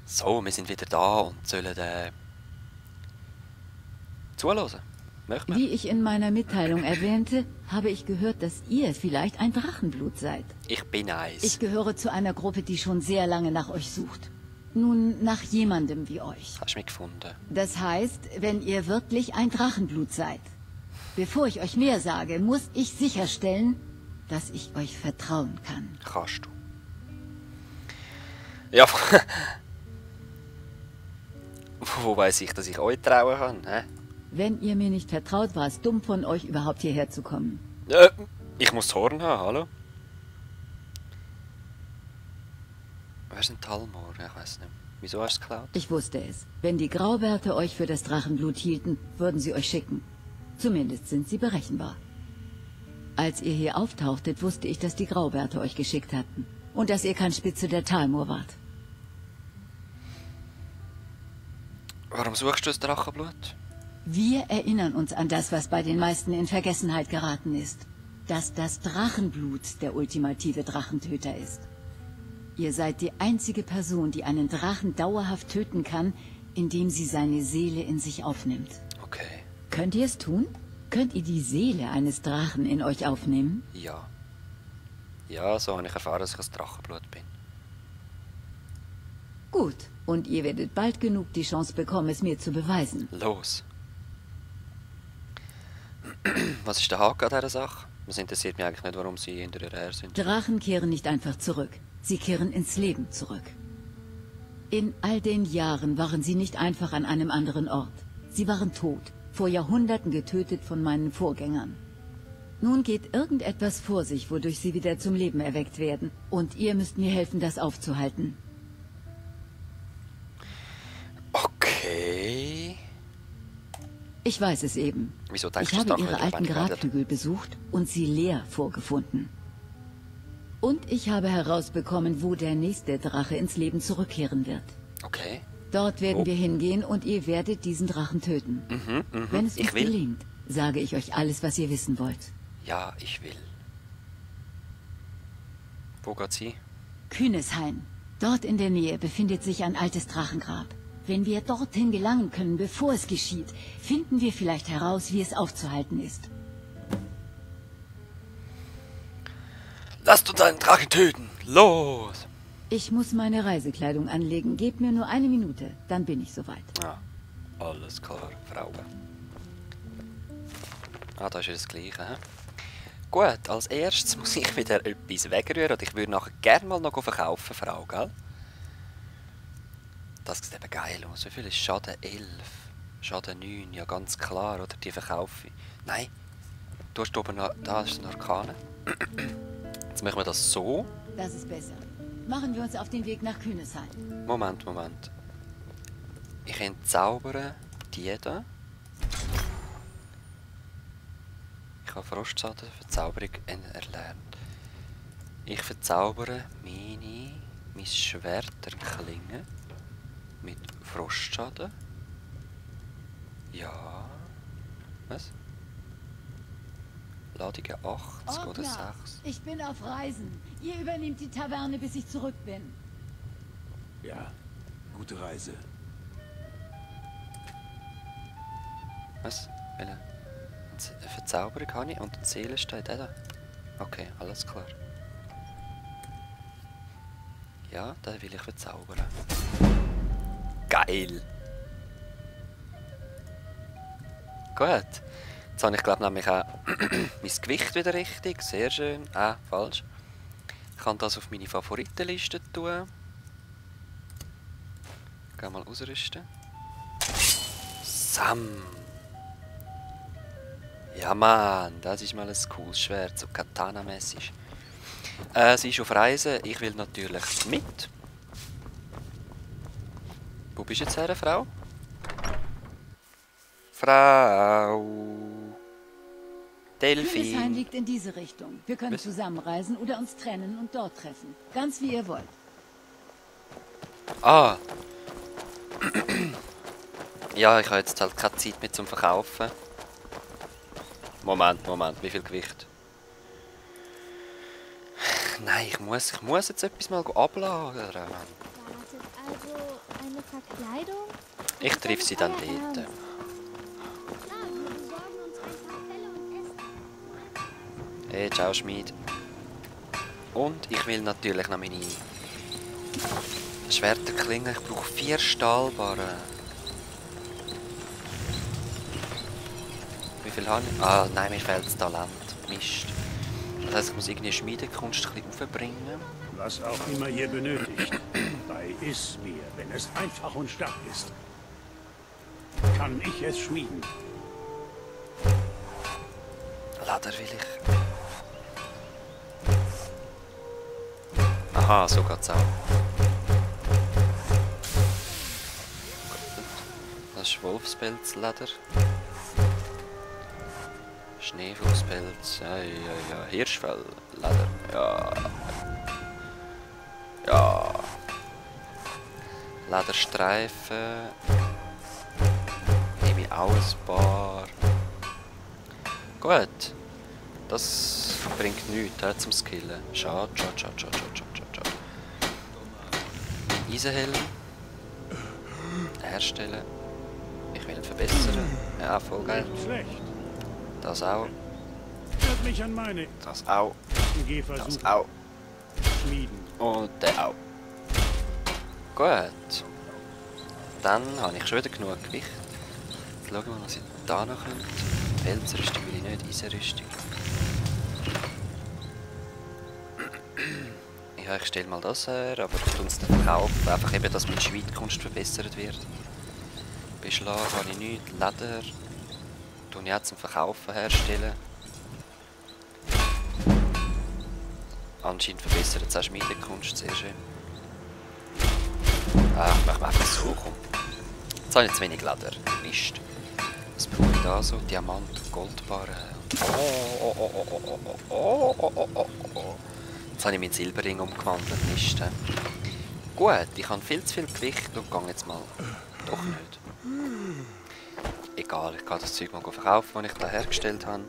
So, wir sind wieder da und sollen zuhören. Möchten wir? Wie ich in meiner Mitteilung erwähnte, habe ich gehört, dass ihr vielleicht ein Drachenblut seid. Ich bin eins. Ich gehöre zu einer Gruppe, die schon sehr lange nach euch sucht. Nun, nach jemandem wie euch. Hast du mich gefunden? Das heißt, wenn ihr wirklich ein Drachenblut seid. Bevor ich euch mehr sage, muss ich sicherstellen, dass ich euch vertrauen kann. Kannst du. Ja. Wo weiss ich, dass ich euch trauen kann? Hä? Wenn ihr mir nicht vertraut, war es dumm von euch, überhaupt hierher zu kommen. Ich muss das Horn haben, hallo? Wer ist denn Talmor? Ich weiß nicht. Wieso hast du es geklaut? Ich wusste es. Wenn die Graubärte euch für das Drachenblut hielten, würden sie euch schicken. Zumindest sind sie berechenbar. Als ihr hier auftauchtet, wusste ich, dass die Graubärte euch geschickt hatten. Und dass ihr kein Spitze der Talmor wart. Warum suchst du das Drachenblut? Wir erinnern uns an das, was bei den meisten in Vergessenheit geraten ist. Dass das Drachenblut der ultimative Drachentöter ist. Ihr seid die einzige Person, die einen Drachen dauerhaft töten kann, indem sie seine Seele in sich aufnimmt. Okay. Könnt ihr es tun? Könnt ihr die Seele eines Drachen in euch aufnehmen? Ja. Ja, so habe ich erfahren, dass ich ein Drachenblut bin. Gut. Und ihr werdet bald genug die Chance bekommen, es mir zu beweisen. Los. Was ist der Haken an dieser Sache? Es interessiert mich eigentlich nicht, warum sie hinterher sind. Drachen kehren nicht einfach zurück. Sie kehren ins Leben zurück. In all den Jahren waren sie nicht einfach an einem anderen Ort. Sie waren tot, vor Jahrhunderten getötet von meinen Vorgängern. Nun geht irgendetwas vor sich, wodurch sie wieder zum Leben erweckt werden. Und ihr müsst mir helfen, das aufzuhalten. Okay. Ich weiß es eben. Wieso denkst Ich du, habe ihre alten Grabhügel besucht und sie leer vorgefunden. Und ich habe herausbekommen, wo der nächste Drache ins Leben zurückkehren wird. Okay. Dort werden wir hingehen und ihr werdet diesen Drachen töten. Wenn es uns gelingt, sage ich euch alles, was ihr wissen wollt. Ja, ich will. Wo geht sie? Kühneshain. Dort in der Nähe befindet sich ein altes Drachengrab. Wenn wir dorthin gelangen können, bevor es geschieht, finden wir vielleicht heraus, wie es aufzuhalten ist. Lasst uns einen Drachen töten! Los! Ich muss meine Reisekleidung anlegen. Gebt mir nur eine Minute, dann bin ich soweit. Ja, alles klar, Frauen. Ah, da ist ja das Gleiche, hä? Gut, als erstes muss ich wieder etwas wegrühren und ich würde nachher gerne mal noch verkaufen, Frau, gell? Das sieht eben geil aus. Wie viel ist Schaden? 11. Schaden 9, ja ganz klar, oder? Die verkaufe ich. Nein, du hast oben noch, da ist ein Arkane. Jetzt machen wir das so. Das ist besser. Machen wir uns auf den Weg nach Kühneshain. Moment. Ich entzaubere die da. Ich habe Frostschaden Verzauberung erlernt. Ich verzaubere mein Schwert der Klinge mit Frostschaden. Ja. Was? Ladungen 80 oder 6. Ich bin auf Reisen. Ihr übernehmt die Taverne, bis ich zurück bin. Ja, gute Reise. Was? Welche? Eine Verzauberung habe ich und die Seele steht da. Okay, alles klar. Ja, den will ich verzaubern. Geil! Gut. Jetzt habe ich glaube nämlich auch mein Gewicht wieder richtig. Sehr schön. Falsch. Ich kann das auf meine Favoritenliste tun. Geh mal ausrüsten. Sam! Ja Mann, das ist mal ein cooles Schwert, so Katana-mäßig. Sie ist auf Reisen, ich will natürlich mit. Wo bist du jetzt her, Frau? Frau... Kühneshain Delfin. liegt in diese Richtung. Wir können zusammenreisen oder uns trennen und dort treffen. Ganz wie ihr wollt. Ah. Ja, ich habe jetzt halt keine Zeit mehr zum Verkaufen. Moment, wie viel Gewicht? Nein, ich muss jetzt etwas mal ablagern. Wartet, also Verkleidung? Ich treffe sie dann dort. Klar, wir besorgen uns ein paar Felle und Essen. Hey, ciao Schmied. Und ich will natürlich noch meine Schwerterklingen. Ich brauche 4 Stahlbarren. Wie viel habe ich? Ah, nein, mir fehlt das Talent. Mist. Das heisst, ich muss irgendwie Schmiedekunst ein bisschen aufbringen. Was auch immer ihr benötigt, bei Ismir, wenn es einfach und stark ist, kann ich es schmieden. Leder will ich. Aha, so geht's auch. Das ist Wolfspelzleder. Schneefußpelz, ja, Hirschfellleder, ja. Ja. Lederstreifen. Nehme ich auch ein paar. Gut. Das bringt nichts zum Skillen. Schade. Eisenhelm. Herstellen. Ich will ihn verbessern. Ja, voll geil. Nicht schlecht. Das auch. Hört mich an meine Das auch. Gehversuche. Das auch. Schmieden. Und der auch. Gut. Dann habe ich schon wieder genug Gewicht. Jetzt schauen wir mal, was ich da noch könnte. Pelzrüstung will ich nicht, Eisenrüstung. Ja, ich stelle mal das her, aber ich tue es dann verkaufen. Einfach eben, dass meine Schweidkunst verbessert wird. Beschlag habe ich nichts. Leder tue ich auch zum Verkaufen herstellen. Anscheinend verbessert es auch Schmiedekunst, sehr schön. Ah, ich mache einfach so, komm. Jetzt habe ich zu wenig Leder. Mist. Was brauche ich da so? Diamant, Goldbarren. Jetzt habe ich meinen Silberring umgewandelt. Mist. Gut, ich habe viel zu viel Gewicht und gehe jetzt mal. Doch nicht. Egal, ich kann das Zeug mal verkaufen, das ich da hergestellt habe.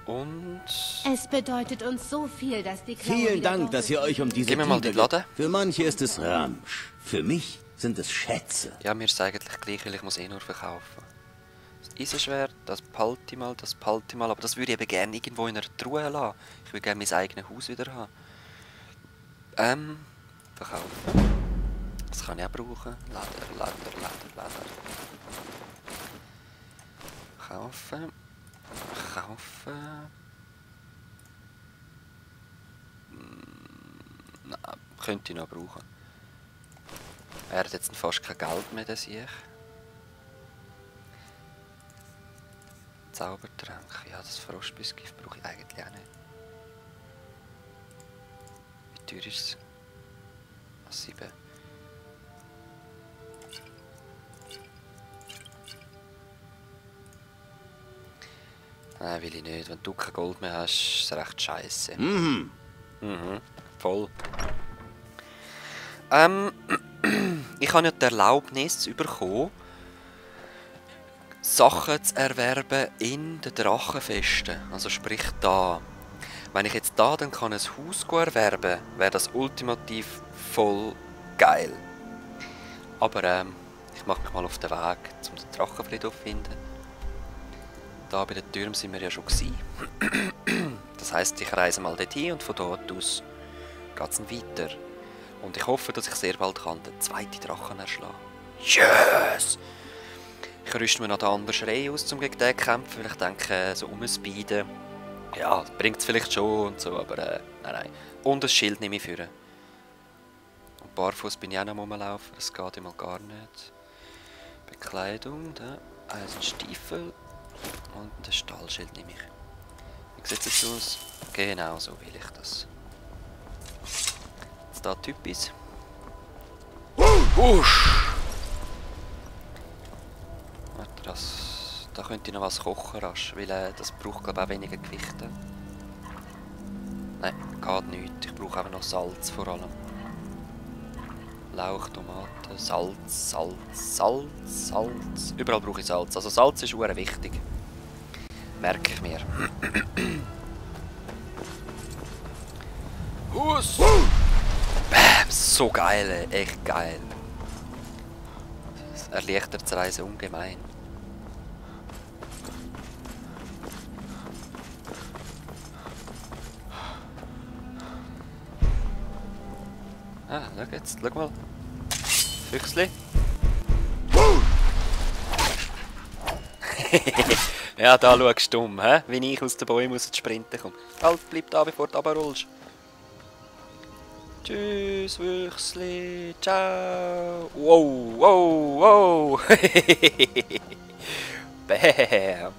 Und... Es bedeutet uns so viel, dass die Klaue Vielen wieder Dank, dort dass ist. ihr euch um diese Gib mir mal Diebe die Lade. Für manche ist es Ramsch. Für mich sind es Schätze. Ja, mir ist es eigentlich gleich, weil ich muss eh nur verkaufen. Das Eisenschwert, das behalte ich mal, aber das würde ich eben gerne irgendwo in einer Truhe lassen. Ich will gerne mein eigenes Haus wieder haben. Verkaufen. Das kann ich auch brauchen. Leder. Kaufen. Nein, könnte ich noch brauchen. Er hat jetzt fast kein Geld mehr, das ich. Zaubertrank. Ja, das Frostbissgift brauche ich eigentlich auch nicht. Wie teuer ist es? 7. Nein, will ich nicht. Wenn du kein Gold mehr hast, ist es recht scheiße. Mhm. Voll. Ich habe ja die Erlaubnis bekommen, Sachen zu erwerben in den Drachenfesten. Also sprich da. Wenn ich jetzt da dann kann ein Haus erwerben, wäre das ultimativ voll geil. Aber ich mache mich mal auf den Weg, um den Drachenfriedhof zu finden. Da bei den Türmen sind wir ja schon gewesen. Das heisst, ich reise mal dorthin und von dort aus geht es weiter. Und ich hoffe, dass ich sehr bald den zweiten Drachen erschlagen kann. Yes! Ich rüste mir noch den anderen Schrei aus, um gegen den zu kämpfen, weil ich denke, so umspeeden, ja, bringt es vielleicht schon und so, aber nein. Und das Schild nehme ich für. Und barfuß bin ich auch noch rumlaufen, das geht immer gar nicht. Bekleidung, da, ein Stiefel und ein Stahlschild nehme ich. Wie sieht es aus? Genau so will ich das. Jetzt da Typis. Wusch! Warte, da könnte ich noch was kochen rasch, weil das braucht glaube ich auch weniger Gewichte. Nein, geht nicht. Ich brauche einfach noch Salz vor allem. Lauch, Tomaten, Salz. Überall brauche ich Salz. Also Salz ist sehr wichtig. Merke ich mir. Hus! Bam! So geil, ey. Echt geil. Das erleichtert das Reisen ungemein. Ah, schau jetzt, schau mal. Füchsli. Ja, da schaust du dumm, hä? Wie ich aus den Bäumen raus sprinten komme. Halt, bleib da, bevor du runterrollst. Tschüss, Füchsli. Ciao. Wow, wow, wow. Bam.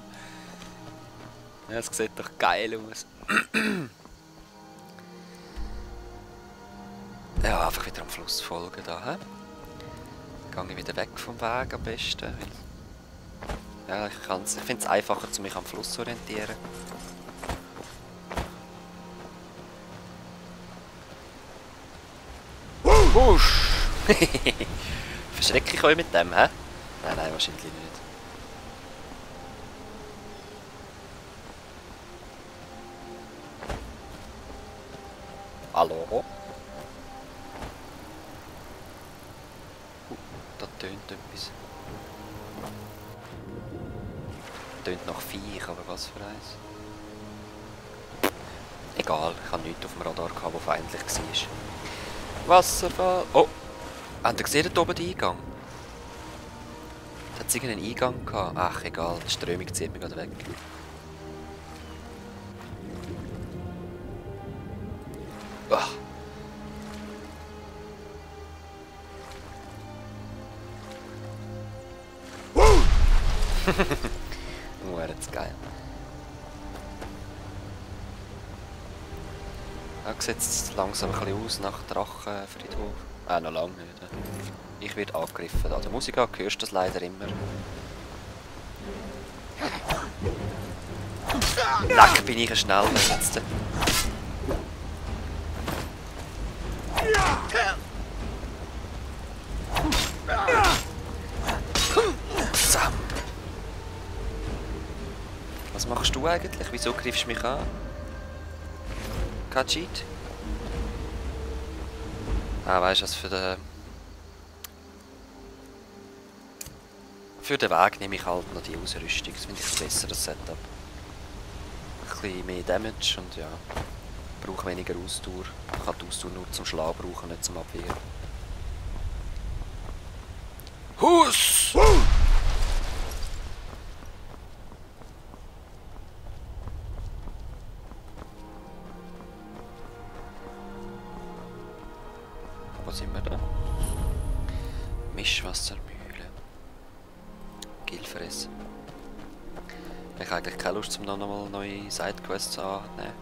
Ja, das sieht doch geil aus. Ja, einfach wieder am Fluss folgen da, hä? Gehe ich wieder weg vom Weg am besten. Ja, ich finde es einfacher, mich am Fluss zu orientieren. Husch! Verschrecke ich euch mit dem, hä? Nein, nein, wahrscheinlich nicht. Hallo? Da tönt etwas. Tönt nach Viech, aber was für eins? Egal, ich habe nichts auf dem Radar gehabt, der feindlich war. Wasserfall! Oh! Habt ihr gesehen, da oben den Eingang? Da hat es irgendeinen Eingang gehabt. Ach, egal, die Strömung zieht mich gerade weg. Ach. Wäre jetzt geil. Ja, sieht jetzt langsam ein bisschen aus nach Drachenfriedhof. Noch lange nicht. Ich werde angegriffen. An der Musik hörst du das leider immer. Leck, bin ich schnell jetzt. Sam. Was machst du eigentlich? Wieso greifst du mich an? Kein Cheat? Ah, weißt du was, für den Weg nehme ich halt noch die Ausrüstung. Das finde ich ein besseres Setup. Ein bisschen mehr Damage und ja, brauche weniger Ausdauer. Ich kann die Ausdauer nur zum Schlagen brauchen, nicht zum Abwehren. Hus! Wo sind wir da? Mischwassermühle. Gilfres. Ich habe eigentlich keine Lust, um noch mal neue Sidequests anzunehmen.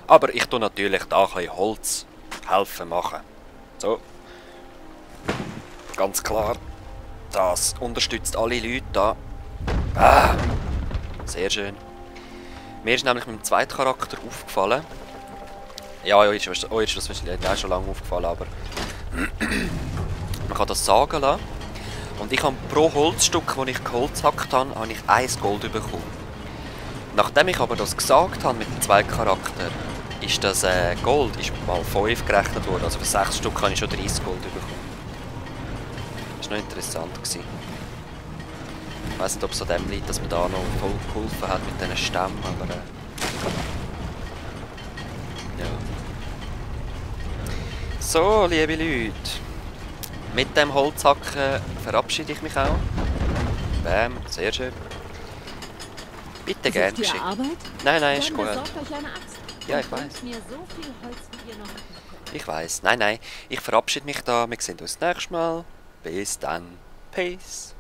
Aber ich tue natürlich da ein bisschen Holz helfen machen. So. Ganz klar. Das unterstützt alle Leute da. Ah, sehr schön. Mir ist nämlich mit dem zweiten Charakter aufgefallen. Ja, euch ist das wahrscheinlich auch schon lange aufgefallen, aber man kann das sagen lassen. Und ich habe pro Holzstück, das ich geholzhackt habe, habe ich 1 Gold bekommen. Nachdem ich aber das gesagt habe mit den zwei Charakteren, ist das Gold ist mal 5 gerechnet worden. Also für 6 Stück habe ich schon 30 Gold bekommen. Das war noch interessant. Ich weiss nicht, ob es an dem liegt, dass man da noch voll geholfen hat mit diesen Stämmen, aber ja. So, liebe Leute. Mit dem Holzhacken verabschiede ich mich auch. Bam, sehr schön. Bitte gern geschickt. Nein, nein, ist gut. Ja, ich weiß. Ich weiß. Nein, nein. Ich verabschiede mich da. Wir sehen uns das nächste Mal. Bis dann. Peace.